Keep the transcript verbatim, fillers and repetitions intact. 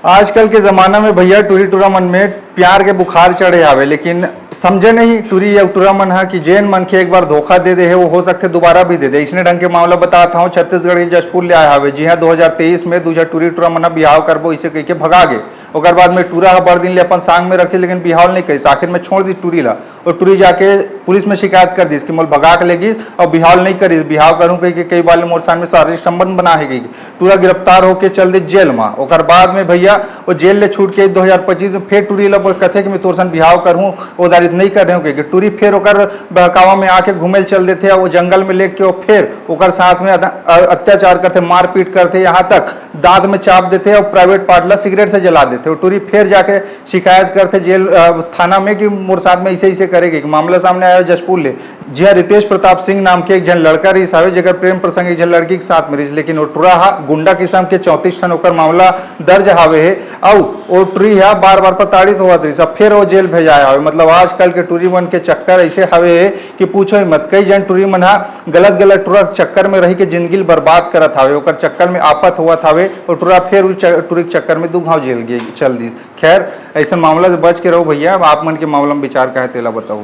आजकल के जमाना में भैया टूरी टूरा मन में प्यार के बुखार चढ़े हावे, लेकिन समझे नहीं टूरी या टूरा मन ह कि जेन मनखे एक बार धोखा दे दे हे, वो हो सकथे दोबारा भी दे दे। इसने ढंग के मामला बतात हूँ, छत्तीसगढ़ के जशपुर ले आए हावे, जी हाँ, दो हज़ार तेईस में दू झन टूरी टूरा मन ह बिहाव करबो इसे कहिके भगा गे। ओकर बाद में टूरा ह बड़ दिन ले अपन सांग में रखे, लेकिन बिहाव नहीं करिस। आखिर में छोड़ दी टूरी ला। वो टूरी जाके पुलिस में शिकायत कर दिस कि मोल भगा के ले गिस और बिहाव नहीं करिस, बिहाव करूँ कहिके कई बार ले मोर साथ में शारीरिक संबंध बना हे कहिके। टूरा गिरफ्तार होके चल दे जेल मा। ओकर बाद में भैया वो जेल ले छूट के दो हज़ार पच्चीस में फेर टूरी ला कथे कि मैं तोर सन बिहाव करहूँ, वो दारित नहीं कर रहे हो कहिके टूरी फेर ओकर बहकावा में आके घूमे ल चल देथे। वो जंगल में लेके वो फेर ओकर साथ में अत-, अ-, अत्याचार करथे, मारपीट करथे, यहाँ तक दांत में चाप देथे और प्राइवेट पार्ट ला सिगरेट से जला देथे। वो टूरी फेर जाके शिकायत करथे जेल, अ, थाना में कि मोर साथ में इसे इसे करेगी। मामला सामने आया जशपुर ले। जी हाँ, रितेश प्रताप सिंह नाम के एक झन लड़का रहिस हावे, जेकर प्रेम प्रसंग एक झन लड़की के साथ में रहिस, लेकिन वो टूरा हा गुंडा किस्म के चौंतीस ठन ओकर मामला दर्ज हावे हे। अउ वो टूरी हा बार बार प्रताड़ित होवत रहिस, अब फेर वो जेल भेजाए हावे। मतलब आजकल के टूरी मन के चक्कर ऐसे हावे हे कि पूछो ही मत। कई झन टूरी मन हा गलत गलत टूरा के चक्कर में रही के जिंदगी ल बर्बाद करत हावे, ओकर चक्कर में आफत होवत हावे। वो टूरा फेर उ च-, टूरी के चक्कर में दू घाव जेल गे चल दिस। खैर, ऐसन मामला से बच के रहो भैया। अब आप मन के मामला में विचार का है, तेला बताओ।